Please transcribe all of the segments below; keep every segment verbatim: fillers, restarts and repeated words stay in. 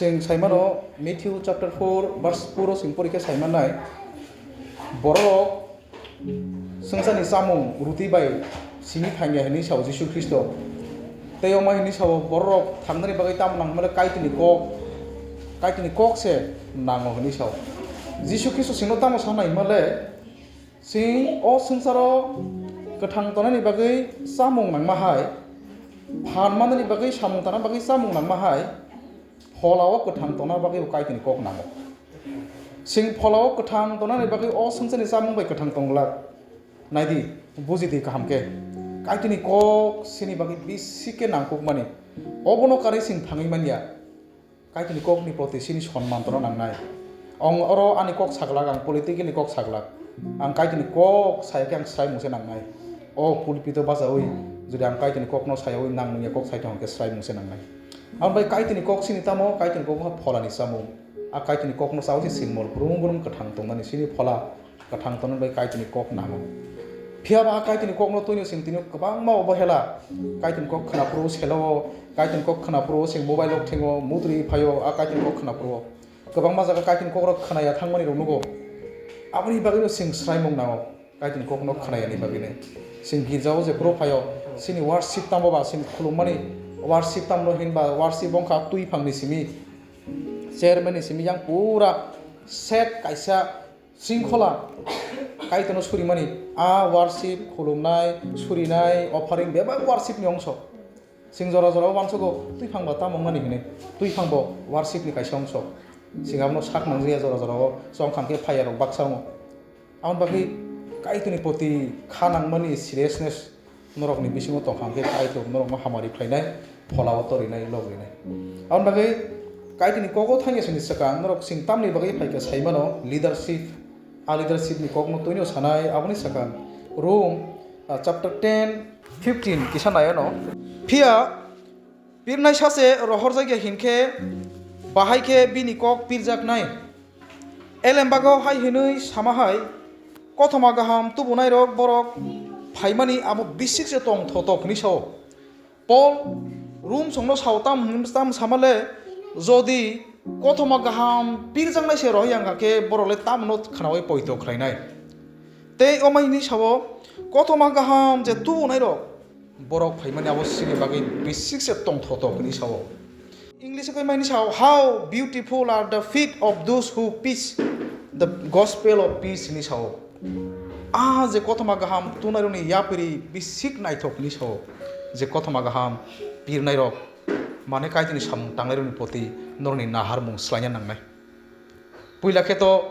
Chwng saimano Matthew chapter four verse four o chwng porikhe saimanai, borok swngcharni chamung ruti bai simi phaiya hwnwi sao Jisu Khristo. Tei omo hwnwi sao, borok thangnani bagwi tamo nang hwnmale Kaitorni kok, Kaitorni kok se nango hwnwi sao. Jisu Khristo chwngno tamo sanai hwnmale, chwng o swngcharo kwthang tongnani bagwi chamung nangma hai, phan manani bagwi samung tangna bagwi chamung nangma hai, pholao kwthang tongna bagwi bo Kaitorni kok nango. Chwng pholao kwthang tongnani bagwi o swngcharni chamung bai kwthang tong glak. Naidi, buji di kaham khe. Kaitorni kok chini bagwi bisi khe nangkukmani. Obono karwi chwng thangwi manya. Kaitorni kokni proti chini sonman tongna nangnai. Ang oro ani kok saglak, ang politically kok saglak. Ang Kaitorni kok saya khe ang sraimung se nangnai. O pulpito bachaui jodi ang Kaitorni kokno sayaui nangmungya kok sai tong khe sraimung se nangnai. Ang bai Kaitorni kok chini tamo, Kaitorni kok wngkha pholani chamung. A Kaitorni kokno chaui se chwng mol brum brum kwthang tongnani chini phola kwthang tongnani bai Kaitorni kok nango. Phiya ba a Kaitorni kokno twino chwng tini kwbangma obohela Kaitorni kok khwnaphuru selo, Kaitorni kok khwnaphuru chwng mobile rok thingo, mutri phaio a Kaitorni kok khwnaphuru. Kwbangma jaga Kaitorni kokrok khwnaya thangmani rok nugo. Aboni bagwino chwng sraimung nango Kaitorni kokno khwnayani bagwino. Chwng girjao jephuru phaio, chini worship tamo ba chwng khulummani worship tamno hinba worship wngkha twi phangni simi, chairman ni simi yang pura set kaisa shringkhola Kaitorno surimani. A worship, khulumnai, surinai, offering bebak worship ni ongso. Chwng jora jora o uansugo, twiphang ba tamo wngnani hwnwi, twiphang bo worship ni kaisa ongso. Chwng abono sak nangjaya jora jora o, chongkham khe phaiya rok baksa wngo. Aboni bagwi Kaitorni proti kha nangmani seriousness norokni bisingo tongkha hwnkhe Kaitor norokno hamari khlainai, pholao torinai, logrinai. Aboni bagwi Kaitorni kogo thangya sini swkang norok chwng tamni bagwi phaikha saimano leadership, a leadership ni kokno twino sanai, aboni swkang Rom, ah, chapter ten, fifteen kisa naiyano. Phiya pirnai sache rohorjakya hinkhe, bahai khe bini kok pirjaknai. Elembago hai hwnwi sama hai, kothoma gaham tubunairok borok phaimani abo bisik se tong thotok hwnwi sao. Pol Rom songno sao tam hwn-, tam samale, jodi kothoma gaham pirjaknai se rohorya wngkha khe borok le tamno khnaui poito khlainai. Tei omo hwnwi sao, kothoma gaham je tubunairok borok phaimani abo chini bagwi bisik se tongthotok hwnwi sao. English o khe maini sao, "How beautiful are the feet of those who preach the gospel of peace," hwnwi sao. A je kothoma gaham tubunairokni yapiri bisik naithok hwnwi sao, je kothoma gaham pirnairok, mane Kaitorni samung tangnairokni proti norokni naharmung swlaina nangnai. Puila khe to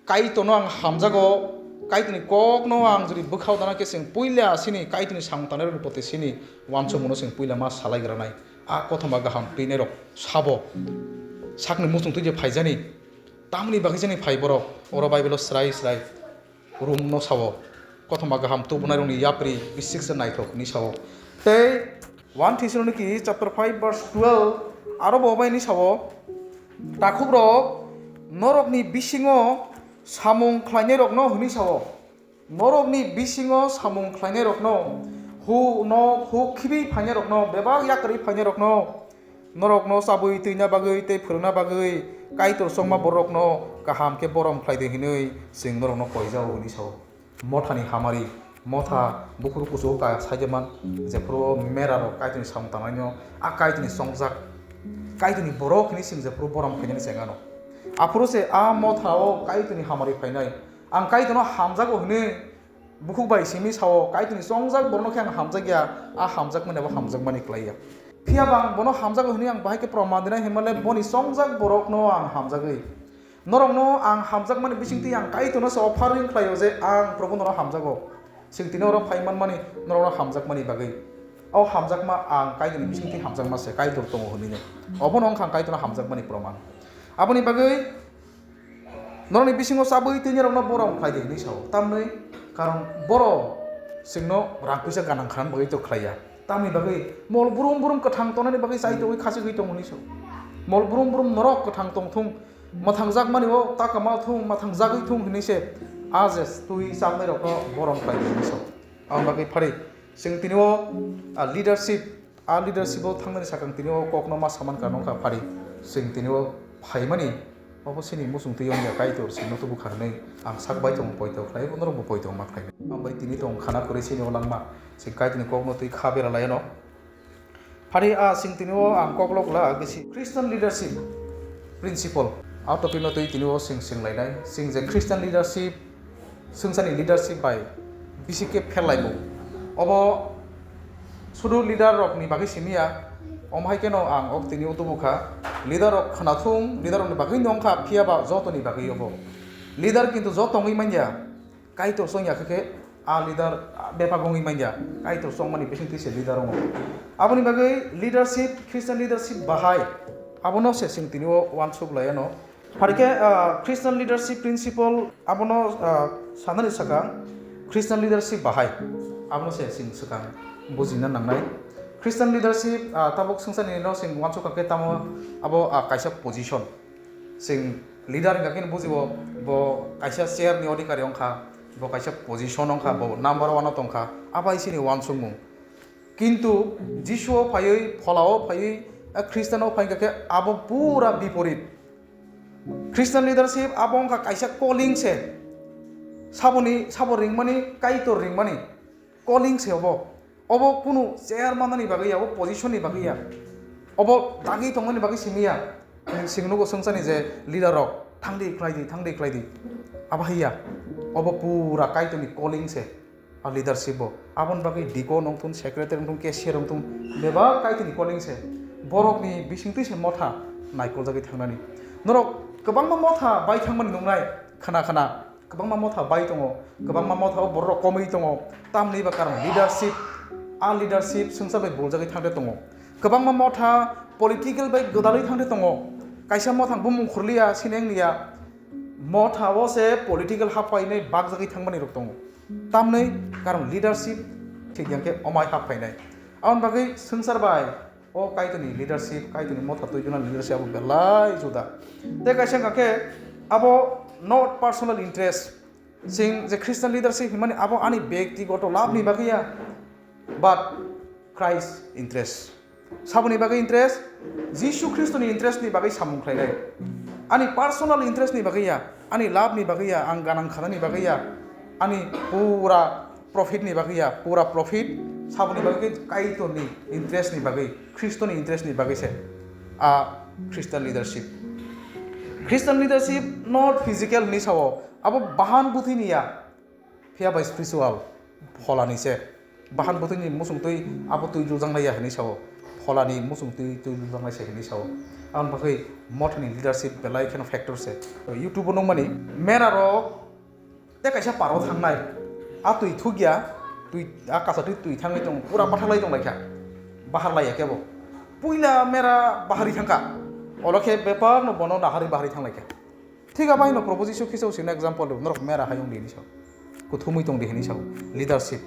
Kaitorno ang hamjago, Kaitorni kokno ang jodi bwkhao dana khe chwng puila chini Kaitorni samung tangnairokni proti chini uansukmungno chwng puila ma salai granai. A kothoma gaham pirnairok sabo sakni muchung twi je phaijani, tamni bagwi jani phai borok, oro Bible-o srai srai Romno sao. Kothoma gaham tubunairokni yapri bisik se naithok hwnwi sao. Tei one Thessaloniki chapter five verse twelve aro bo bai hwnwi sao, takhukrok, norokni bisingo samung khlainairokno hwnwi sao. Norokni bisingo samung khlainairokno, huk nok huk khibi phainairokno, bebak yakarwi phainairokno, norokno chabwi twina bagwi tei phwrwngna bagwi Kaitor chongma borokno kaham khe borom khlai di hwnwi chwng norokno koijago hwnwi sao. Mothani hamari, motha bukhuk kuchugo kaya saide man, jephuru mera rok Kaitorni samung tangnaino, a Kaitorni chongjak, Kaitorni borok hwnwi chwng jephuru borom khainani chengano. Aphuru se a motha o Kaitorni hamari phainai. Ang Kaitorno hamjago hwnwi bukhuk bai simi sao, Kaitorni chongjak borokno khe ang hamjakya, a hamjakmani abo hamjakmani klaiya. Phiya ba ang bono hamjago hwnwi ang bahai khe proman dinai hinmale boni chongjak borokno ang hamjagwi. Norokno ang hamjakmani bisingtwi ang Kaitorno se offering khlaio je ang Probo norok hamjago. Chwng tini oro phai manmani norokno hamjakmani bagwi. O hamjakma ang Kaitorni bisingtwi hamjakma se Kaitor tongo hwnwi no. Obono wngkha ang Kaitorno hamjakmani proman. Aboni bagwi norokni bisingo chabwi twi norokno borom khlai di hwnwi sao. Tamni karon borok chwngno rang puisa ganang khanani bagwi to khlaiya. Tamni bagwi mol brum brum kwthang tongnani bagwi chai tongwi khachigwi tongo hwnwi sao. Mol brum brum norok kwthang tong thung, mwthangjakmani o taka ma thung, mwthangjagwi thung hwnwi se a je twi chalnai rokno borom khlai di hwnwi sao. Aboni bagwi phari chwng tini o, a, leadership, a leadership o thangnani sakang tini o kokno ma saman ka nokha phari. Chwng tini o phaimani, obo chini muchungtwi wngya Kaitor chwngno tubu kha hwnwi ang sak bai tongo, poito khlai, bo norokbo poito wngma khlai. Ang bai tini tong khana kwrwi chini o langma, chwng Kaitorni kokno twi kha bera lai anw. Phari a chwng tini o ang koklok la bisi Christian leadership principle. A topic no twi tini o chwng swng lainai. Chwng je Christian leadership, swngcharni leadership bai bisi khe pherlaimung. Obo sudu leader rokni bagwi simi ya. Omo hai kheno ang ok tini o tubu kha. Leader rok khwnathung, leader rokni bagwi no wngkha, phiya ba jotoni bagwi obo. Leader kintu joto wngwi manya. Kaitor chwng ya khe khe a leader, a, bebak wngwi manya. Kaitor chwngmani bisingtwi se leader wngo. Aboni bagwi leadership, Christian leadership bahai. Abono se chwng tini o uansuk lai anw. Phari khe, ah, Christian leadership principle abono, ah, sanani swkang Christian leadership bahai. Abono se chwng swkang bujina nangnai. Christian leadership, ah, tabuk swngcharni no chwng uansuk kha khe tamo abo, ah, kaisa position. Chwng leader hwnkha khe bujibo, bo kaisa chair ni odhikari wngkha, bo kaisa position wngkha, bo number one o tongkha, abo hai chini uansukmung. Kintu Jisu o phaiwi, Phola o phaiwi, a Christian o phai hwnkha khe abo pura biporit. Christian leadership abo wngkha kaisa calling se. Saboni, sabo ringmani, Kaitor ringmani calling se obo. Obo kunu chair manani bagwi ya, obo position ni bagwi ya. Obo dagi tongmani bagwi simi ya. Chwng nugo swngcharni je leader rok, "Thangdi, khlaidi, thangdi, khlaidi." Abo hai ya. Obo pura Kaitorni calling se. A leadership bo. Aboni bagwi deacon wngthun, secretary wngthun, cashier wngthun, bebak Kaitorni calling se. Borokni bisingtwi se motha naikoljagwi thangnani. Norok kwbangma motha bai thangmani nungnai, khna khna. Kwbangma motha bai tongo, kwbangma motha o borok komwi tongo, tamni ba karon leadership, a leadership swngchar bai buljagwi thangde tongo. Kwbangma motha political bai gwdalwi thangde tongo. Kaisa motha bumung khurliya, sineng liya, motha o se political haphainai bakjagwi thangmani rok tongo. Tamni karon leadership thik yang khe omai haphainai. Aboni bagwi swngchar bai o Kaitorni leadership, Kaitorni motha twi gwnang leadership abo belai juda. Tei kaisa wngkha khe abo not personal interest. Chwng je Christian leadership hwnmani abo ani byaktigoto labh ni bagwi ya, but Christ interest. Saboni bagwi interest? Jisu Khristoni interest ni bagwi samung khlainai. Ani personal interest ni bagwi ya, ani labh ni bagwi ya, ang ganang khanani bagwi ya, ani pura profit ni bagwi ya, pura profit saboni bagwi khe Kaitorni interest ni bagwi, Khristoni interest ni bagwi se a Christian leadership. Christian leadership not physical hinwi sao, abo bahan bwthwini ya, phiya bai spiritual, pholani se. Bahan bwthwini muchungtwi abo twi luljak nai ya hinwi sao, pholani muchungtwi twi luljak nai se hinwi sao. Aboni bagwi mothani leadership belai kheno factor se. YouTube o nukmani mera rok tei kaisa paro thangnai. A twi thukya, twi, a kasa twi twi thangwi tongo, pura bathaklai tonglaikha. Bahar laiya kebo. Puila mera bahari thangkha. Olo khe bebak no bono naharwi bahari thanglaikha. Thik abo haino Probhu Jisu Khristo sini example rw, norok mera hayung di hinwi sao. Kuthumwi tong di hinwi sao. Leadership.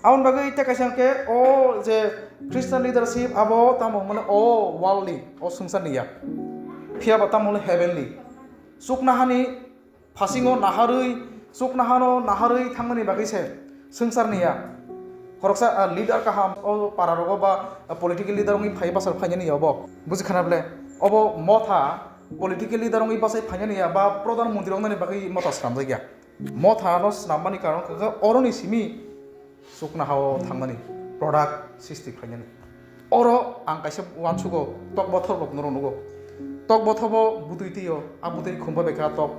Aboni bagwi tei kaisa hwnkhe o je Christian leadership abo tamo hwnmano o worldly, o swngcharni ya. Phiya ba tamo hwnle heavenly. Chuknohani phasingo naharwi, chuknohano naharwi thangmani bagwi se swngcharni ya. Khoroksa, ah, leader kaham o para rogo ba, ah, political leader wngwi phai bwsar phainani ya obo. Buji khana bwle? Obo motha political leader wngwi bwsai phainani ya ba prodhan montri wngnani bagwi motha swnamjak ya. Motha no swnammani karon khe oroni simi chuknohao thangnani, product sisti khlainani. Oro ang kaisa uansugo, tok bothop rok norok nugo. Tok bothobo bwtwi twi-o, a bwtwi khumpa bai kha tok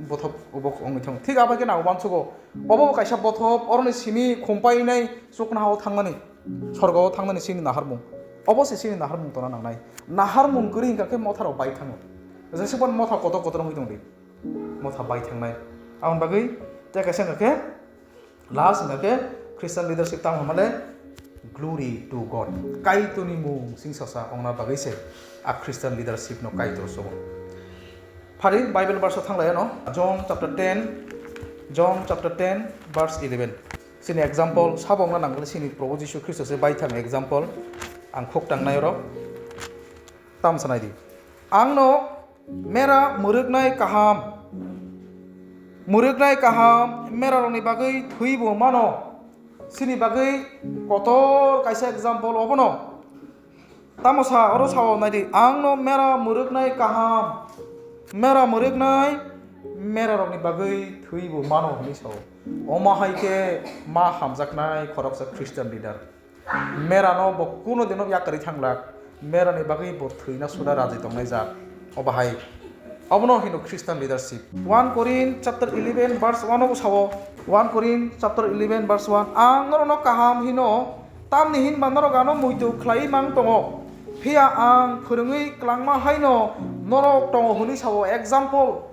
bothop obo wngwi thango. Thik abo khe nang uansugo, obo bo kaisa bothop, oroni simi khumpainai chuknohao thangnani, sorgo-o thangnani chini naharmung. Obo se chini naharmung tongna nangnai. Naharmung kwrwi hwnkha khe motha rok bai thango. Jesukmani motha kotor kotor wngwi tongdi. Motha bai thangnai. Aboni bagwi tei kaisa hwnkha khe last hwnkha khe Christian leadership tamo hwnmale glory to God. Kaitorni mung singsosa ongna bagwi se a Christian leadership no Kaitor sugo. Phari Bible verse o thanglai ano John chapter ten, John chapter ten verse eleven. Chini example sabo wngna nangkhe chini Probu Jisu Khristo se bai thang example ang khuk tangnai oro. Tamo sanai di. Ang no mera mwrwknai kaham. Mwrwknai kaham mera rokni bagwi thwibo mano. Chini bagwi kotor kaisa example obono. Tamo sa, oro sao, naidi, "Ang no mera mwrwknai kaham, mera mwrwknai, mera rokni bagwi thwibo mano," hwnwi sao. Omo hai khe ma hamjaknai khoroksa Christian leader. Mera no bo kuno dino yakarwi thanglak, mera ni bagwi bo thwina suda raji tongnai jak. Obo hai, obono hino Christian leadership. One Corinth chapter eleven verse one o sao, one Corinth chapter eleven verse one, "Ang norokno kaham hino, tamni hinba norok ano muitu khlaiwi mang tongo, phiya ang phwrwngwi klangma haino norok tongo," hwnwi sao. Example,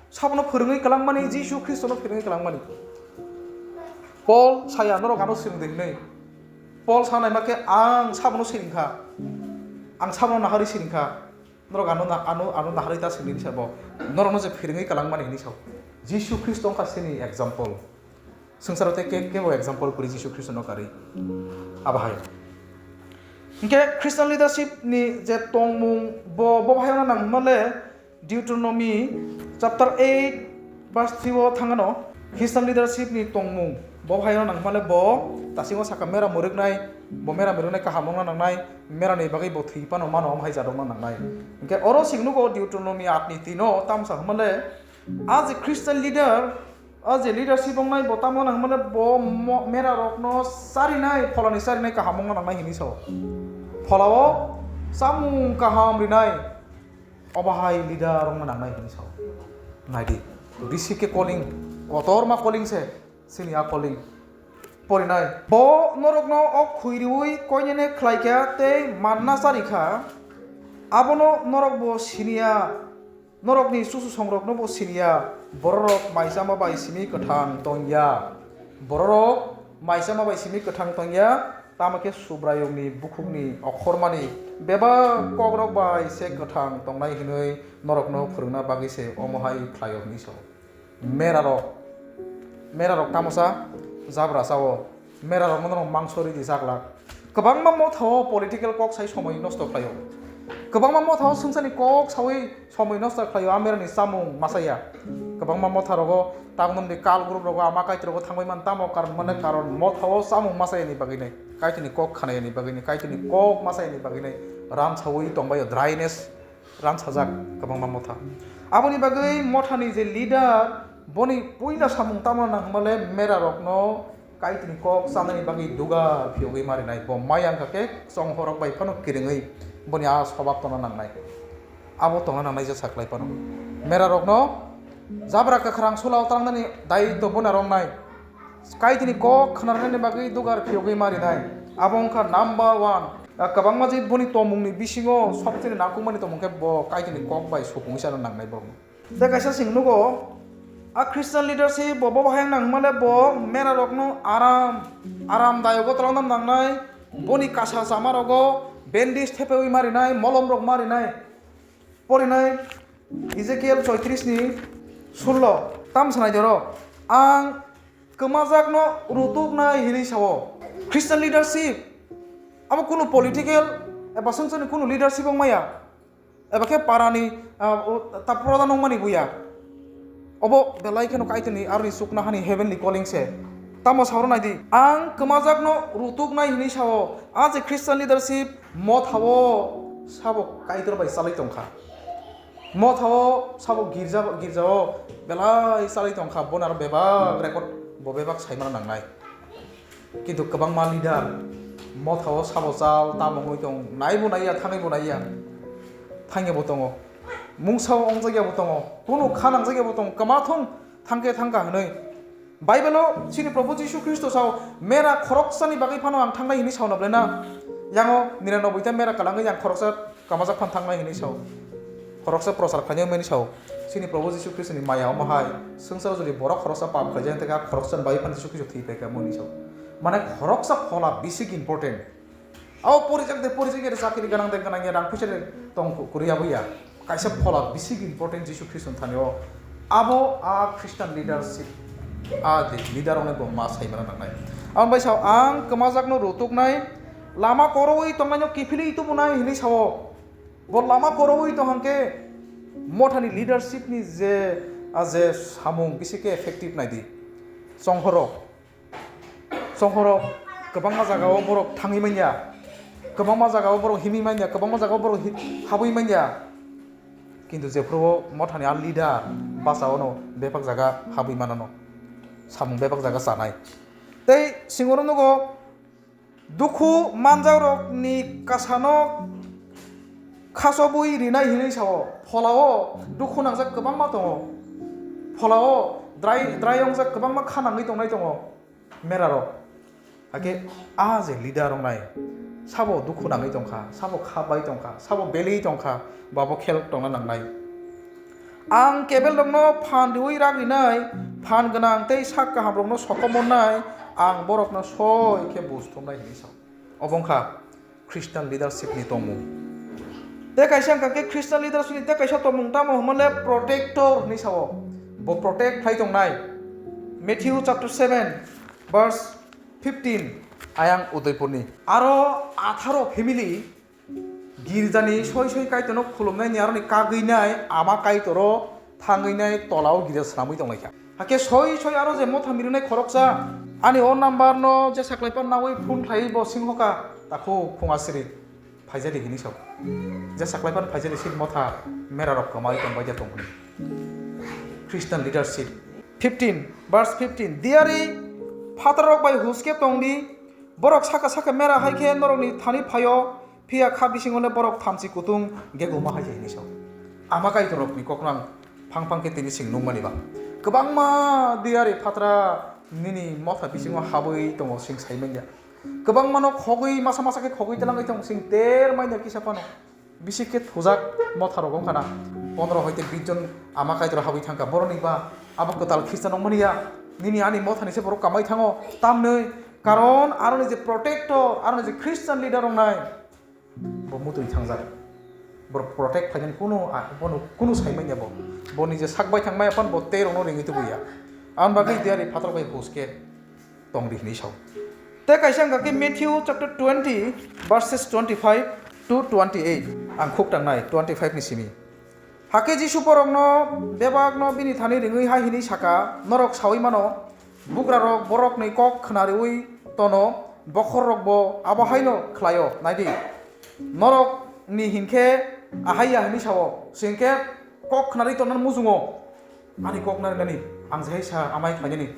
sabono phwrwngwi klangmani, Jisu Khristono phwrwngwi klangmani. Paul saya, "Norok ano swrwng di," hwnwi. Paul sanai ma khe, "Ang sabono swrwng kha, ang sabono naharwi swrwng kha." Norok ano na-, ano, ano naharwi ta swrwngdi sabo. Norokno je phwrwngwi klangmani hwnwi sao. Jisu Khristo wngkha chini example. Swngcharo tei ke-, kebo example kwrwi Jisu Khristono karwi. Abo hai. Hinkhe Christian leadership ni je tongmung bo, bo hai nang hwnmale Deuteronomy chapter eight verse three o thangano Christian leadership ni tongmung bo hai nang hwnmale bo tasingo saka mera mwrwknai, bo mera mwrwknai kaham wngna nangnai, mera ni bagwi bo thwi phano mano, omo hai jadokna nangnai. Hinkhe oro sing nugo Deuteronomy aat ni tino tamo sa hwnmale, a je Christian leader, a je leadership wngnai bo tamo nang hwnmale bo mo-, mera rokno charinai, pholani charinai kaham wngna nangnai hwnwi sao. Pholao chamung kaham rinai, obo hai leader wngna nangnai hwnwi sao. Naidi, bisi khe calling, kotorma calling se, chini a calling. Porinai. Bo norokno o khwi riui koinene khlai kha tei manna chari kha, abono norok bo sini ya. Norokni chuchusongrokno bo sini ya. Bororok mai chama bai simi kwthang tong ya. Bororok mai chama bai simi kwthang tong ya. Tamo khe Subraiyungni bukhukni okhormani bebak kokrok bai se kwthang tongnai hwnwi norokno phwrwngna bagwi se omo hai khlaio hwnwi sao. Merarok, merarok tamo sa jabra sao, merarokno norok mangso ridi chaklak. Kwbangma mothao political kok sai somoi nosto khlaio. Kwbangma mothao swngcharni kok saui somoi nosto khlaio, a merani chamung masa ya. Kwbangma motharogo tabukni kal group rogo ama Kaitorrogo thangbai man tamo karon mane karon mothao chamung masa yani bagwi nai, Kaitorni kok khana yani bagwi nai, Kaitorni kok masa yani bagwi nai ram saui tongbaio, dryness. Ransajak kwbangma motha. Aboni bagwi mothani je leader, boni puila samung tamo nang hwnmale merarokno Kaitorni kok chanani bagwi dugar phiyogwi marinai. Bo maya wngkha khe chonghorrok bai phano kiringwi boni a swbab tongna nangnai. Abo tongna nangnai je saklai phano. Merarokno jabra kwkhrang sula twlangnani daitw bono romnai. Kaitorni kok khnarnani bagwi dugar phiyogwi marinai. Abo wngkha number one. A kwbangma je boni tongmungni bisingo sobseni nangkukmani tongmung khe bo Kaitorni kok bai supungwi chana nangnai borokno. Tei kaisa chwng nugo, a Christian leadership bo, bo bahai wng nang hwnmale bo merarokno aram, aram dayogo twlangna nangnai, boni kasa chamarogo bandage thepeui marinai, molomrok marinai. Porinai Ezekiel choitris ni sullo, tam sanai doro, ang kwmajakno rutuknai hinwi sao. Christian leadership, abo kunu political eba swngcharni kunu leadership wng maya, eba khe parani, ah, o, ta proda nungmani buya. Obo belai kheno Kaitorni aroni chuknohani heavenly calling se. Tamo saoro naidi, ang kwmajakno rutuknai hinwi sao, a je Christian leadership mothao sabo Kaitor bai chalai tongkha. Mothao sabo girja, girjao belai chalai tongkha, bono aro bebak record bo bebak saimano nangnai. Kintu kwbangma leader mothao sabo chal tamo wngwi tong, naibo naiya, thangwibo naiya, thangya bo tongo, mungsa ongjakya bo tongo, kunu kha nangjak ya bo tongo, kwma thung thangkhe thangkha hwnwi. Bible-o chini Probhu Jisu Khristo sao, "Mera khoroksani bagwi phano ang thangnai," hinwi sao na belai na? Yango niranoboi ta mera kwlangwi yang khoroksa kamajak phano thangnai hinwi sao. Khoroksa prochar khlainai mani sao. Chini Probhu Jisu Khristoni maya omo hai, swngcharo jodi borok khoroksa pap khlaijak, tei khe a khoroksani bagwi phano Jisu Khristo thwi phaikha mani sao. Mane khoroksa phola bisik important. Abo porijak de, porijak ya de, chakri gwnang de, gwnang ya, rang puisa de tong ku-, kwrwi abo ya. Kaisa phola bisik important Jisu Khristoni thani o. Abo a Christian leadership, a de leader rokni bo ma sai mana nangnai. Aboni bai sao, "Ang kwmajakno rutuknai, lama koroui tongnaino kiphilwi tubunai," hinwi sao. Bo lama koroui tong hwnkhe mothani leadership ni je, a je samung bisi khe effective naidi. Chonghorok. Chonghorok kwbangma jagao borok thangwi manya. Kwbangma jagao borok himwi manya, kwbangma jagao borok hi-, habwi manya. Kintu jephuru o mothani a leader bwsao no bebak jaga habwi manano, samung bebak jaga chanai. Tei singoro nugo, dukhu manjakrokni kasano khachobwi rinai hinwi sao. Pholao dukhu nangjak kwbangma tongo, pholao drai, drai wngjak kwbangma kha nangwi tongnai tongo. Merarok. Hakhe a je leader wngnai, sabo dukhu nangwi tongkha, sabo kha bai tongkha, sabo belwi tongkha, bo abo khel tongna nangnai. Ang kebelrokno phan riui rak rinai, phan gwnang tei sak kahamrokno sokomornai, ang borokno soi khe buj thumnai hinwi sao. Obo wngkha Christian leadership ni tongmung. Tei kaisa wngkha khe Christian leadership ni tei kaisa tongmung tamo hwnmale protector hinwi sao. Bo protect khlai tongnai. Matthew chapter seven verse fifteen, ayang Udaipurni. Aro atharo family girjani soi soi Kaitorno khulumnaini aroni kagwinai ama Kaitoro thangwinai tolao girja swnamwi tonglaikha. Hakhe soi soi aro je motha mirinai khoroksa, ani o number no je saklaipan nawi phone khlaiwi bo singhoka, takhuk phunga siri phaijadi hinwi sao. Je saklaipan phaijadi siri motha merarok kwmawi tongbaija tong hwnwi. Christian leadership. Fifteen, verse fifteen, Diyari phatarrok bai huske tongdi, borok saka saka mera hai khe norokni thani phaio, phiya kha bisingo le borok thamchi kutung geguma hai se hinwi sao. Ama Kaitorrokni kokno ang phang phang khe tini sing nukmani ba. Kwbangma diyari phatra nini motha bisingo habwi tongo sing sai manya. Kwbangmano khogwi masa masa khe khogwi twlangwi tong sing ter manya kisa phano. Bisi khe thujak motharok wngkha na pondro hoite bish jon ama Kaitor habwi thangkha. Boroni ba abo kwtal Khristan wngmani ya. Nini ani mothani se borok kamai thango. Tamnwi karon aroni je protector, aroni je Christian leader wngnai, bo mutwi thangjak. Borok protect khlainani kunu a-, bono kunu sai manya bo. Boni je sak bai thang maya phano bo tei rokno ringwi tubuya. Ang bagwi diyari phatar bai huske tongdi hinwi sao. Tei kaisa wngkha khe Matthew chapter twenty verses twenty-five to twenty-eight. Ang khuk tangnai twenty-five ni simi. Hakhe Jisu borokno bebakno bini thani ringwi hai hinwi saka, Norok saui mano, bugrarok borokni kok khna riui tono, bokhorrokbo abo haino khlaio. Naidi, norokni hinkhe ahai ya hinwi sao, chwng khe kok khnarwi tongna muchungo. Ani kok narinani ang je hai sa amai khlainani.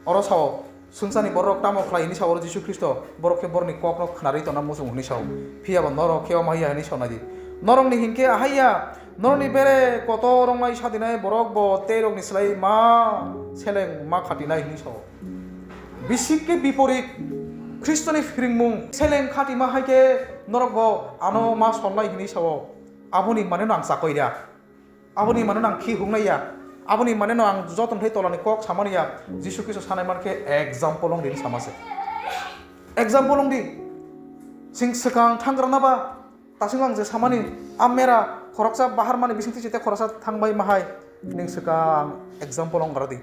Oro sao, swngcharni borok tamo khlai hwnwi sao, oro Jisu Khristo, borok khe borokni kokno khnarwi tongna muchungo hwnwi sao. Phiya bo norok khe omo hai ya hwnwi sao naidi. Norokni hinkhe ahai ya, norokni bere kotor wngnai sadinai borok bo tei rokni slai ma seleng ma khatinai hwnwi sao. Bisik khe biporit, Khristoni phiringmung seleng khatima hai khe norok bo ano ma solnai hwnwi sao. Aboni mane no ang chakoi ya. Aboni mane no ang khi huknai ya. Aboni mane no ang joto thai tolani kok samani ya. Jisu Khristo sanai man khe example wng di sama se. Example wng di. Sing swkang thanggra na ba. Tasing ang je samani a mera khoroksa bahar mani bising twi chite khoroksa thang bai ma hai. Ning swkang example wng gra di.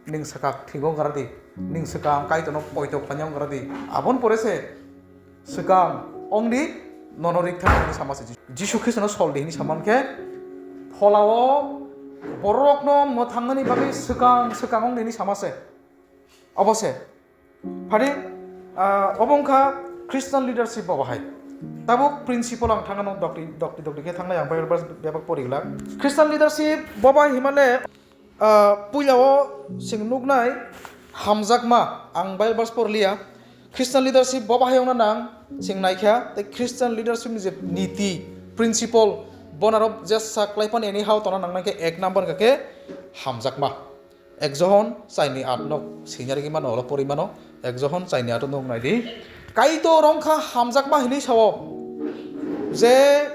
Ning swkak thingo gra di. Ning swkang Kaitorno poito khlainai wng gra di. Abon pore se swkang wng di, nono rik thang hwnwi sama se Jisu. Jisu Khristono sol di hwnwi sama khe pholao borokno mwthangnani bagwi swkang swkang wng di hwnwi sama se. Obo se. Phadi, ah, obo wngkha Christian leadership bo bahai. Tabuk principle ang thangano dokti, dokti, dokti khe thangnai ang Bible verse bebak pori glak. Christian leadership bo bahai himale, ah, puila o chwng nuknai hamjakma, ang Bible verse porliya. Christian leadership bo bahai wngna nang chwng naikha, tei Christian leadership ni je niti, principle, bonaro jesa klaipan anyhow tongna nang nangkhe ek number khe hamjakma. Ek Johon chaini aat nok sinarigwi mano, olo pori mano. Ek Johon chaini aat nok nai di. Kaitor wngkha hamjakma hinwi sao. Je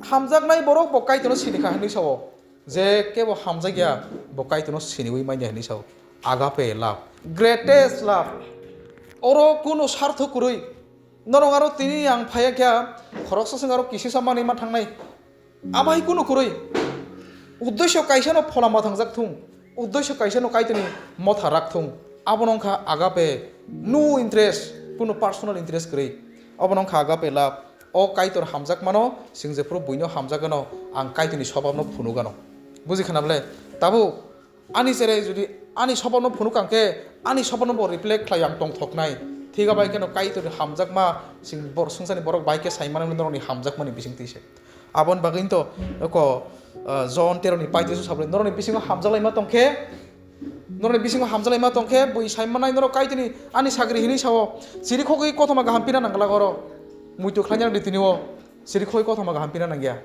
hamjaknai borok bo Kaitorno sini kha hinwi sao. Je kebo hamjakya bo Kaitorno siniwi manya hinwi sao. Agape love, greatest love. Oro kunu sartho kwrwi. Norok aro tini ang phaiya khe khoroksa swng aro kisisa manwi ma thangnai. Abo hai kunu kwrwi. Uddesho kaisa no phola ma thangjak thung. Uddesho kaisa no Kaitorni motha rak thung. Abono wngkha agape, no interest, kunu personal interest kwrwi. Abono wngkha agape love. O Kaitor hamjakmano, chwng jephuru buino hamjagano, ang Kaitorni sobabno phunukgano. Buji khana bole? Tabuk ani cherai jodi ani sobabno phunuk ang khe, ani sobabno bo reflect khlai ang tongthoknai. Thiga bai kheno Kaitorni hamjakma, sing bor-, swngcharni borok bai khe sai mano norokni hamjakmani bisingtwi se. Aboni bagwi to eko, ah, Jon teroni paitris o sabri norokni bisingo hamjaklaima tongkhe, norokni bisingo hamjaklaima tongkhe, bui sai manai norok Kaitorni ani sagri hinwi sao, chirikhogwi kothoma kaham pina nangla oro, muitu khlaina di tini o, chirikhogwi kothoma kaham pina nangya.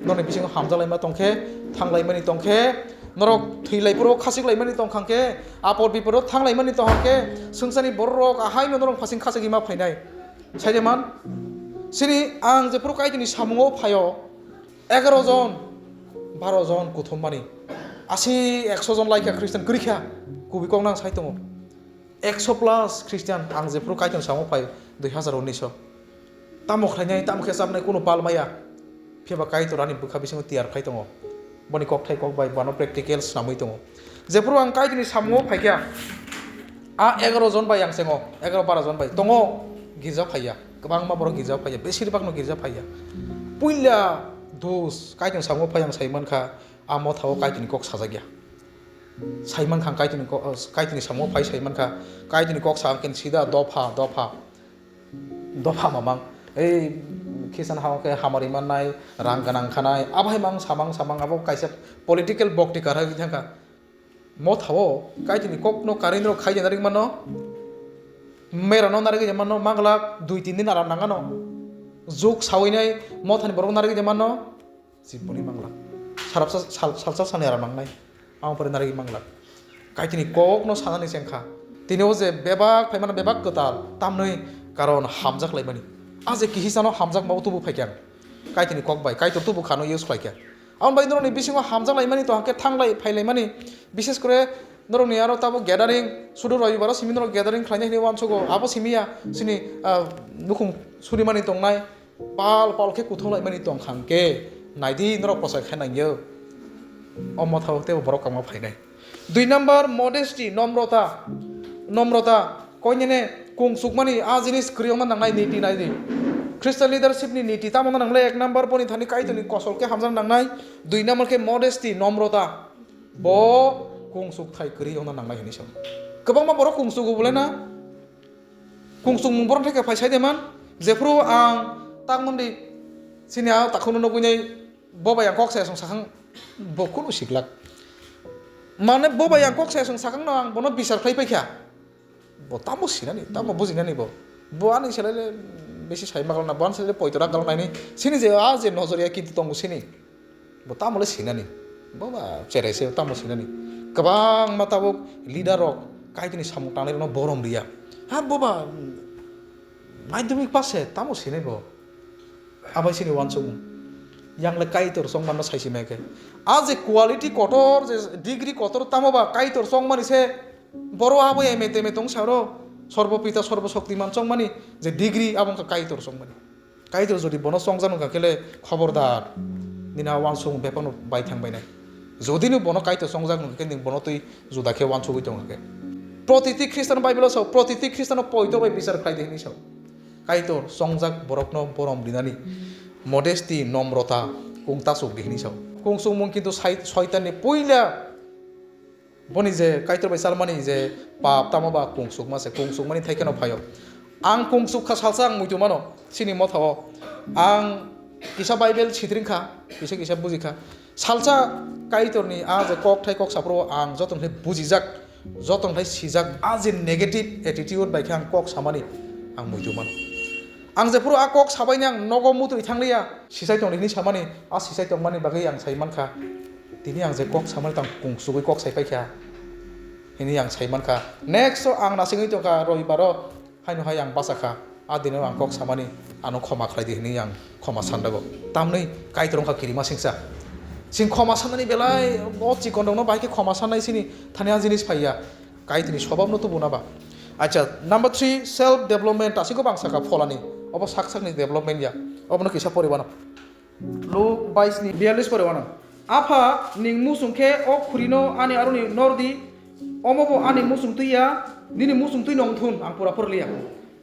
Norokni bisingo hamjalaima tongkhe, thanglaimani tongkhe, norok thwilaipuro khasiklaimani tongkha khe, apor biporo thanglaimani tongkha khe, swngcharni bororok ahaino norok phasing khachagwi ma phainai. Saide man, sini ang jephuru Kaitorni samungo phaio, egaro jon, baro jon kuthummani, asi ekso jon laikha Christian kwrwikha, kubui kok nang sai tongo. Ekso plus Christian ang jephuru Kaitorni samungo phai dui hazar unnish o. Tamo khlainai, tamo khe chapnai, kunu pal maya. Phiya ba Kaitor ani bwkha bisingo tiyar khai tongo. Boni kokthai kok bai bono practical swnamwi tongo. Jephuru ang Kaitorni samungo phaikha, a egaro jon bai ang chengo, egaro bara jon bai tongo, girja phaiya. Kwbangma borok girja phaiya, besir bagno girja phaiya. Puila dus Kaitorni samungo phai ang sai mankha, a mothao Kaitorni kok sajakya. Sai mankha ang Kaitorni ko-, Kaitorni samungo phai sai mankha, Kaitorni kok sa ang khe sida dopha, dopha, dopha mamang. Ei khisan ha khe hamari mannai, rang gwnang khanai, abo hai mang samang samang abo kaisa political bokti kar hai thangkha. Mothao Kaitorni kokno karwi norok khai jana ring mano, merano narigwi mano, manglak dui tin din aram nangano. Juk sawinai mothani borok narigwi mano. Jiboni mangla. Sarapsa sal-, salsa salni aram nangnai. Ang pore narigwi mangla. Kaitorni kokno sanani chengkha. Tini o je bebak phaimano bebak kwtal. Tamnwi karon hamjak laimani. A je kihisano hamjakma o tubu phaikha. Kaitorni kok bai. Kaitor tubu khano use khlaikha. Ang bai norokni bisingo hamjak laimani to hake thanglai phailaimani. Bishes kore norokni aro tabo gathering. Sudu roibaro simi norok gathering khlainai hinwi uansugo. Abo simi ya. Sini, ah, nukhung surimani tongnai. Pal pal khe kuthung laimani tong kha hwnkhe, naidi norok pochai khe nangyo. O mothao teibo borok kangma phainai. Dui number, modesty, nomrota. Nomrota, koinene kungsukmani a jinis kwrwi wngna nangnai niti naidi. Christian leadership ni niti tamo wngna nangnai ek number, boni thani Kaitorni kosol khe hamjak nangnai. Dui number khe modesty, nomrota. Bo kungsuk thai kwrwi wngna nangnai hinwi sa. Kwbangma borok kungsugo bolai na. Kungsukmung borok theke phai sai de man, jephru ang tak mandi sini a takhukno nugwi nai bo bai ang kok saya song sakhang bo kunu siklak. Mane bo bai ang kok saya song sakhang no ang bono bisar khlai paikha. Bo tamo sinani, tamo bujinani bo. Bo ani selai le bisi sai magal na, bo ani selai le poito rak gal naini. Sini je a je nojoriya kintu tongo sini. Bo tamo le sinani. Bo ba cherai se tamo sinani. Kwbangma tabuk leader rok Kaitorni samung tangnai rokno borom riya. Ha bo ba madhyamik pass se tamo sinai bo. Abai sini uansukmung. Yang le Kaitor chongmanno sai si mai khe. A je quality kotor, je degree kotor tamo ba Kaitor chongmani se boro abo M A teme tong sa ro. Sorbo Pita, Sorbo Shoktiman chongmani je degree abo wngkha Kaitor chongmani. Kaitor jodi bono chongjak nung kha khe le khobordar, nini a uansukmung bebak no bai thang bai nai. Jodi no bono Kaitor chongjak nung kha khe nwng bono twi juda khe uansugwi tong kha khe. Protiti Khristan Bible o sao, protiti Khristan o poito bai bichar khlai di hinwi sao. Kaitor chongjak borok no borom rinani modesty, nomrota, kung tasuk di hinwi sao. Kung sungmung kintu sai-, soitan ni puila Boni je Kaitor bai chalmani je pap tamo ba kungsukma se, kungsukmani thai kheno phaio. Ang kungsuk kha salsa ang muitu mano, chini motha o. Ang kisa Bible sitring kha, kisa kisa buji kha. Salsa Kaitorni a je kok thai kok saphuru ang joto khe bujijak, joto khe sijak, a je negative attitude bai khe ang kok samani ang muitu mano. Ang jephuru a kok sabaini ang nogo mutui thangliya, sisai tongdi hinwi samani, a sisai tongmani bagwi ang sai mankha. Tini ang je kok samani tang kungsugwi kok sai paikha, hinwi ang sai mankha. Next o ang nasingwi tongkha roibaro, haino hai ang bachakha. A dino ang kok samani, ano khoma khlaidi hinwi ang khoma sandago. Tamni Kaitor wngkha kirima singsa. Sing khoma sanani belai o chikon rokno bahai khe khoma sanai sini thani a jinis phaiya. Kaitorni swbabno tubuna ba. Acha, number three, self development, asiko bang saka pholani. Obo sak sakni development ya. Obono kisa poriwano. Luk bais ni biyalish poriwano. Apha, ning musung khe o khurino ani aroni nordi, omo bo ani musung twi ya, nini musung twi nong thun, ang pura porliya.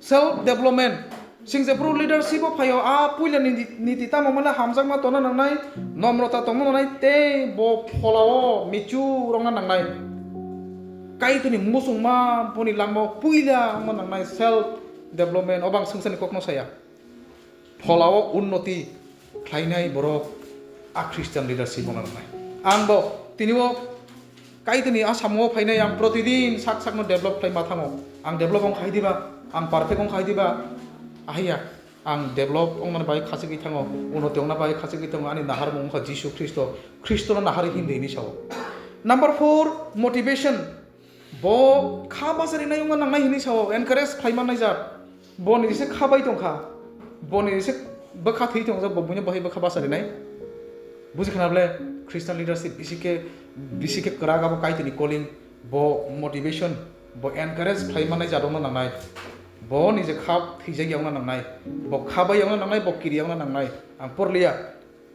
Self development. Sing jephru leadership o phaio, a puila niti, niti tamo mane hamjakma tongna nangnai, nomrota tongna nangnai, tei bo pholao michu rokna nangnai. Kaitorni musungma boni langmao puila wngna nangnai self development, o bang swngcharni kokno saya. Pholao unnoti khlainai borok a Christian leadership wngna nangnai. Ang bo tini o Kaitorni a samungo phainai ang protidin sak sakno develop khlai ma thango. Ang develop wng khai diba, ang perfect wng khai diba, ahiya. Ang develop wngna bai khachigwi thango, unnoti wngna bai khachigwi thango, ani naharmung wngkha Jisu Khristo, Khristono naharwi himdi hinwi sao. Number four, motivation. Bo kha bacharinai wngna nangnai hinwi sao, encourage khlai mannai jat. Boni jese kha bai tongkha, boni jese bwkha thwi tongjak, bo buino bahai bwkha bacharinai. Buji khna bole, Christian leadership bisi khe, bisi khe kwrak abo Kaitorni calling, bo motivation, bo encourage khlai mannai jat wngna nangnai. Bo nije kha thwijak ya wngna nangnai, bo kha bai ya wngna nangnai, bo kiri ya wngna nangnai. Ang porliya,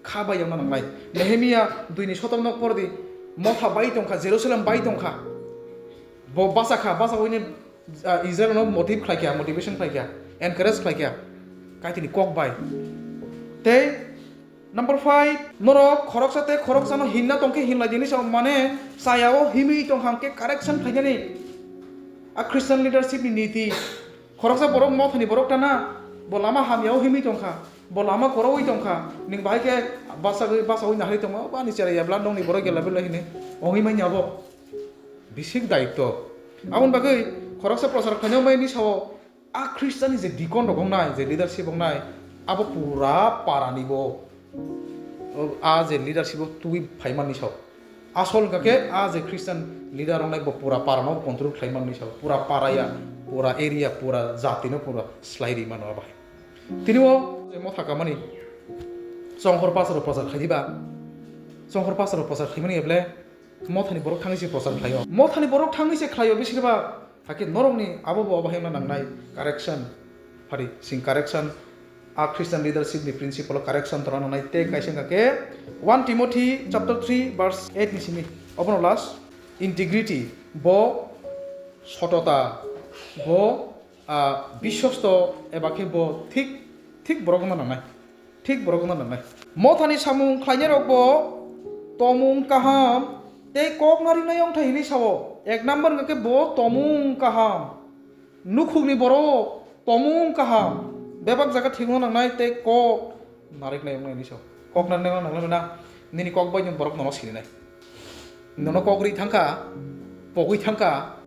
kha bai ya wngna nangnai. Nehemia dui ni sotok no por di, Motha bai tongkha, Jerusalem bai tongkha. Bo bachakha, bachawini, ah, Israel no motive khlaikha, motivation khlaikha, encourage khlaikha, Kaitorni kok bai. Tei number five, norok khoroksa tei khoroksano hinna tongkhe hinlai dini sao, mane chayao himwi tongkha hwnkhe correction khlainani. A Christian leadership ni niti. Khoroksa borok Mothani borok tana, bo lama hamyao himwi tongkha, bo lama korowi tongkha, ning bahai khe bachagwi, bachawi nahari tongma, "Obo ani cherai ya bla, nongni borok gela bela," hinwi ongwi manya abo. Bisik daitto. Aboni bagwi khoroksa prochar khlainai mani sao, a Christian ni je deacon rok wngnai, je leadership wngnai, abo pura para ni bo, o, a je leadership o twi phai mani sao. Asol hwnkha khe a je Christian leader wngnai bo pura para no control khlai mani sao. Pura para ya, pura area, pura jati no pura slai ri mano abo hai. Tini o je Motha kamani chonghor pastor rok prochar khai diba? Chonghor pastor rok prochar khai mani eble Mothani borok thangwi se prochar khlaio. Mothani borok thangwi se khlaio bisirba. Hakhe norokni abo bo obo himna nangnai correction. Phari sing correction. A Christian leadership ni principle o correction tongna nangnai tei kaisa wngkha khe one Timothy chapter three verse eight ni simi. Obono last integrity, bo sotota, bo, ah, biswasto eba khe bo thik, thik borok wngna nangnai. Thik borok wngna nangnai. Mothani samung khlainairok bo tomung kaham tei kok nariknai wngthai hinwi sao. Ek number hwnkha khe bo tomung kaham. Nukhungni borok tomung kaham. Bebak jaga thik wngna nangnai tei kok nariknai wngnai hinwi sao. Kok nariknai wngna nangnai na? Nini kok bai nw borok nono sininai. Nono kok ri thangkha, pogwi thangkha.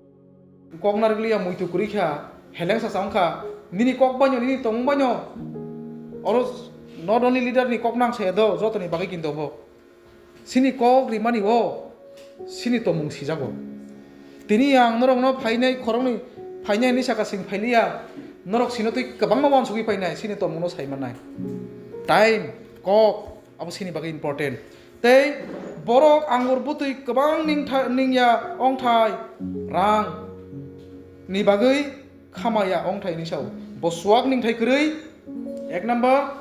Kok narikliya muitu kwrwi kha, heleng sacha wngkha, nini kok baino, nini tongmung baino. Oro not only leader ni kok nang saya do, jotoni bagwi kinto bo. Sini kok rimani o, sini tongmung sijago. Tini ang norokno phainai khoroknwi phainai hinwi saka sing phailiya, norok sino twi kwbangma uansugwi phainai, sini tongmungno sai mannai. Time, kok, abo sini bagwi important. Tei borok angur bwtwi kwbang ningtha-, ningya wngthai, rang ni bagwi khamaya wngthai hinwi sao. Bo chuak ningthai kwrwi, ek number,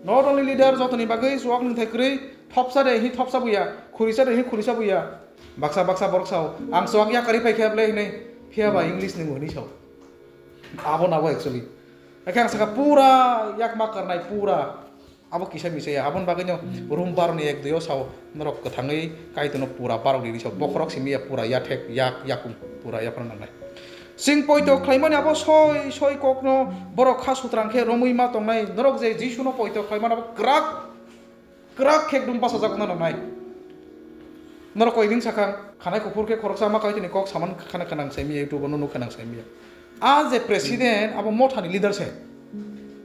not only leader, jotoni bagwi chuak ningthai kwrwi, thopsa de hi thopsa buya, khurisa de hi khurisa buya. Baksa baksa borok sao, "Ang chuak yakarwi paikha ble," hinwi, phiya ba English ni hinwi sao. Abo nabo actually. Ekhe ang saka pura yakma karnai pura. Abo kisa misa ya, aboni bagwino room baroni ek dui o sao, norok kwthangwi Kaitorno pura barok rini sao, bokhorok simi ya pura yathek, yak, yakung pura yaphang nangnai. Chwng poito khlaimani abo soi soi kokno borok kha sutrang khe romwi ma tongnai, norok je Jisuno poito khlaimani abo kwrak, kwrak khe ekdom bachajak wngna nangnai. Norok koi ring sakha, khanai kuphur khe khoroksa ma Kaitorni kok saman khana khanang saimiya, YouTube-o nukha nang saimiya. A je president, abo mothani leader se.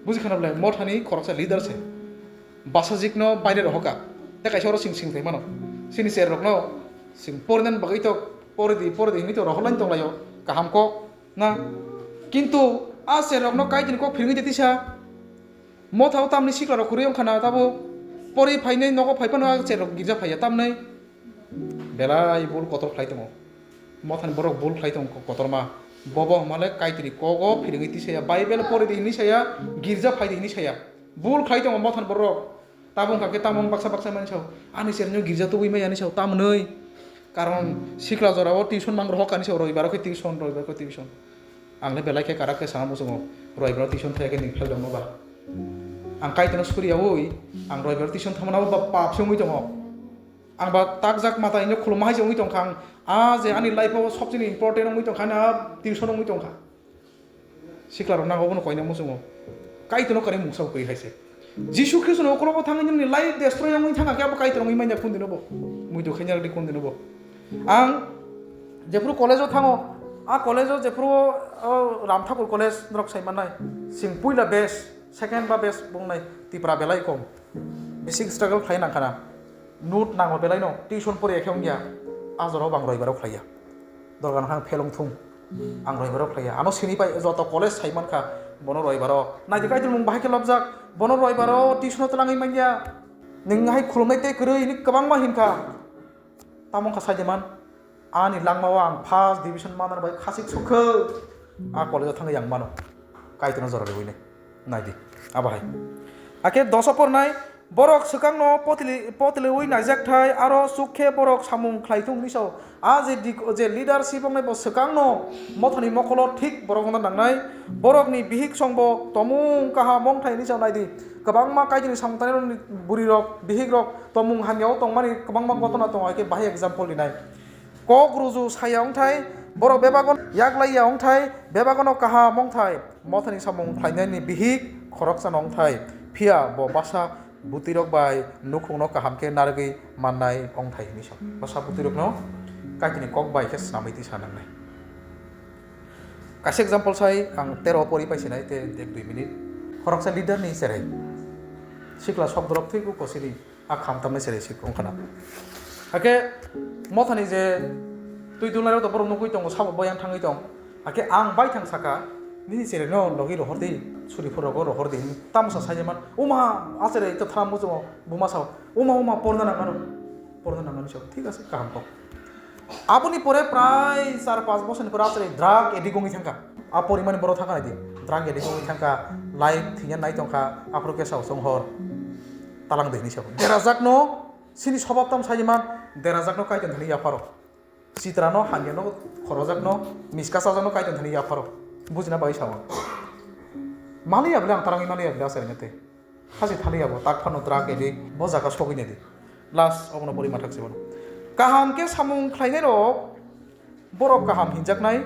Buji khana bwle, mothani khoroksa leader se. Bachajikno baire rohoka. Tei kaisa oro sing sing thai mano. Sini cherrokno sing porinan bagwi to poridi, poridi hinwi to rohorlaini tonglaio. Kaham kok na. Kintu a cherrokno Kaitorni kok phirwngwi de tisa. Mothao tamni siklarok kwrwi wngkha na tabo. Pori phainai nogo phai phano a cherrok girja phaiya tamnai. Belai bul kotor khlai tongo. Mothani borok bul khlai tongo kotorma. Bobo hwnmale Kaitorni kogo phirwngwi tisaya. Bible pori di hinwi saya, girja phai di hinwi saya. Bul khlai tongo mothani borok. Tabo wngkha khe tamo wng baksa baksa mani sao. Ani cherno girja tubui maya hinwi sao tamnwi. Karon sikla jorao tuition mang rohok ani sao, roibaro khe tuition, roibaro khe tuition. Ang le belai khe karak khe sana muchungo, roibaro tuition thaya khe ning phel dongno ba. Ang Kaitorno suriyaui, ang roibaro tuition thangmano ba pap se wngwi tongo. Ang ba takjak mata hino khulumma hai se wngwi tongkha. Ang a je ani life-o sobchini important wngwi tongkha, ani a tuition wngwi tongkha. Sikla rok nango bono koina muchungo. Kaitorno kare mungsa bo kwrwi hai se. Jisu Khristo no okrobo thangwi nini life destroy wngwi thangkha khe abo Kaitor wngwi manya kundi no bo. Muitu khaina rwdi kundi no bo. Ang jephuru college o thango, a college o jephuru o Ram Thakur College norok sai mannai. Sing puila best, second ba best bungnai Tipra belai kom. Bising struggle khlai nangkhana. Note nango belai no, tuition pori ekhe wngya. A jora o bang roibaro khlaiya. Dorgan hang phelung thung. Ang roibaro khlaiya. Ano sini pai joto college sai mankha. Bono roibaro. Naidi Kaitor mung bahai khe lobjak. Bono roibaro tuition o twlangwi manya. Nung hai khulumnai tei kwrwi hini kwbangma hinkha. Tamo wngkha saidiman. Ani langmao ang first division manna bai khasik sukha. A college o thangwi ang mano. Kaitorno jora rwinai. Naidi. Abo hai. Ake doso pornai. Borok swkangno potili-, potiliwi naijakthai, aro chuk khe borok samung khlai thung hwnwi sao. A je dik-, je leadership wngnai bo swkangno mothani mokolo thik borok wngna nangnai. Borokni bihik songbo tomung kaham wngthai hwnwi sao naidi. Kwbangma Kaitorni samung tangnai burirok, bihikrok tomung hamyao tongmani kwbangma gotona tongo, hai khe bahai example rinai. Kok ruju saya wngthai, borok bebagon yaklaiya wngthai, bebagono kaham wngthai, mothani samung khlainani bihik khoroksano wngthai, phiya bo basa bwtwirok bai nukhungno kaham khe narwgwi mannai wngthai hwnwi sa. Basa bwtwirokno Kaitorni kok bai khe snamwi tisa nangnai. Kaisa example sai ang tero pori paisinai tei ek dui minute. Khoroksa leader ni cherai. Sikla sok borok thwibo kosini. A kham tamnai cherai sik wngkhana. Hakhe mothani je twi dulnai rok to borok nugwi tongo, sabo boyang thangwi tong. Hakhe ang baithang saka, "Nini cherai no logi rohor di, suri phur rogo rohor di," hwnwi. Tamo sa sai man, "Oma, a cherai to thram muchungo," buma sao, "Oma, oma, porna nang ano, porna nang ano," sao. Thik ase, kaham kok. Aboni pore prai char panch bosor ni pore a cherai drug addict wngwi thangkha. A porimani borok thangkha naidi. Drug addict wngwi thangkha, life thwina nai tongkha, aphuru khe sao chwng hor talang dei hinwi sao. Derajakno, chini sobab tamo sai man, derajakno Kaitor thani yapharo. Chitrano, hamyano, khorojakno, miska chajakno Kaitor thani yapharo. Bujina bai sao. Maliya bole ang tarangwi maliya bole a cherai no tei. Hasi thaliya bo, tak phano drug addict, bo jaga sogwi naidi. Last obono pori mathak se bono. Kaham khe samung khlainai rok, borok kaham hinjaknai.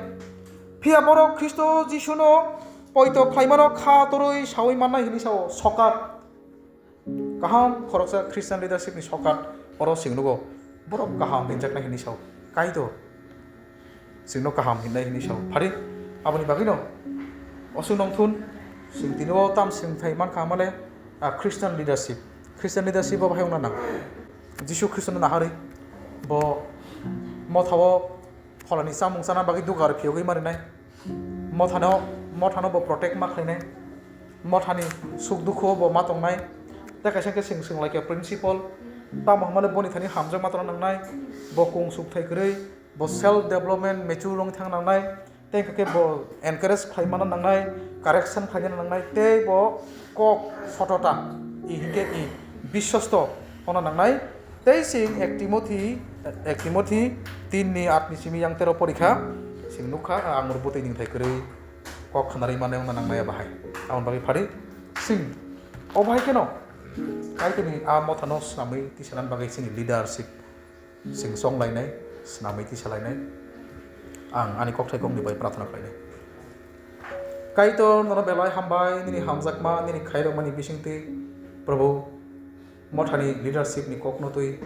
Phiya borok Khristo Jisuno poito khlaimano kha torwi saui mannai hinwi sao, sokat. Kaham khoroksa Christian leadership ni sokat oro sing nugo. Borok kaham hinjaknai hinwi sao. Kaitor. Chwngno kaham hinnai hinwi sao. Phari, aboni bagwino, oswk nongthun, chwng tini o tam swngthai mankha hamale, a, Christian leadership. Christian leadership bo bahai wngna nang. Jisu Khristono naharwi, bo mothao pholani chamung chana bagwi dugar phiyogwi marinai. Mothano, mothano bo protect ma khlainai. Mothani suk dukhu bo ma tongnai. Tei kaisa khe chwng swnglaikha principle, tamo hwnmale boni thani hamjakma tongna nangnai. Bo kung suk thai kwrwi, bo self development mature wng thang nangnai, tei hwnkhe bo encourage khlai mana nangnai, correction khlai mana nangnai, tei bo kok sotota, i hwnkhe i biswasto wngna nangnai. Tei chwng ek Timothy, ek Timothy tin ni aat ni simi yang tero porikha, chwng nukha, ang oro bwtwi ningthai kwrwi kok khnarwi mane wngna nangnai bahai. Aboni bagwi phari chwng obo hai kheno Kaitorni a mothano swnamwi tisanani bagwi chini leadership. Chwng chonglainai, swnamwi tisalainai. Ang ani kokthai kokni bai prarthana khlainai. Kaitor, nono belai hambai, nini hamjakma, nini khairokmani bisingtwi, Probhu, mothani leadership ni kokno twi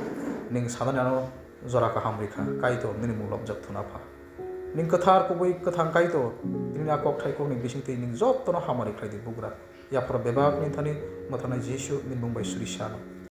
ning sanani ano jora kaham rikha. Kaitor, nini mung lobjak thuna pha. Ning kwthar kubui kwthang Kaitor, nini a kokthai kokni bisingtwi ning jottono hamari khlai di bugra. Yapharo bebak ni thani mwthangwi Jisu ni mung bai suri sano.